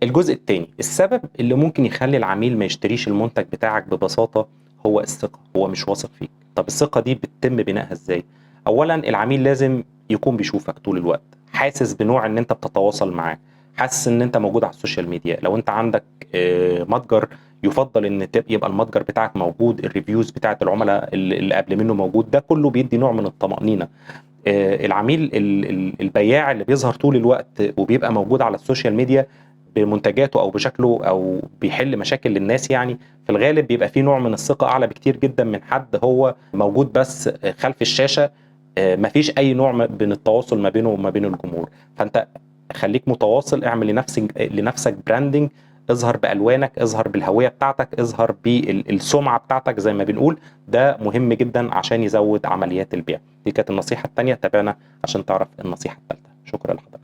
الجزء الثاني، السبب اللي ممكن يخلي العميل ما يشتريش المنتج بتاعك ببساطة هو الثقة، هو مش واثق فيك. طب الثقة دي بتتم بنائها ازاي؟ اولا العميل لازم يكون بيشوفك طول الوقت، حاسس بنوع ان انت بتتواصل معاه، حاسس ان انت موجود على ال social media. لو انت عندك متجر، يفضل ان يبقى المتجر بتاعك موجود، ال reviews بتاعت العملاء اللي قبل منه موجود، ده كله بيدي نوع من الطمأنينة. العميل البياع اللي بيظهر طول الوقت وبيبقى موجود على ال social media بمنتجاته او بشكله او بيحل مشاكل للناس، يعني في الغالب بيبقى فيه نوع من الثقة اعلى بكتير جدا من حد هو موجود بس خلف الشاشة، مفيش اي نوع من التواصل ما بينه وما بين الجمهور. فانت خليك متواصل، اعمل لنفسك branding، اظهر بالوانك، اظهر بالهوية بتاعتك، اظهر بالسمعه بتاعتك زي ما بنقول. ده مهم جدا عشان يزود عمليات البيع. دي كانت النصيحة الثانية، تابعنا عشان تعرف النصيحة الثالثة. شكرا لحضرتك.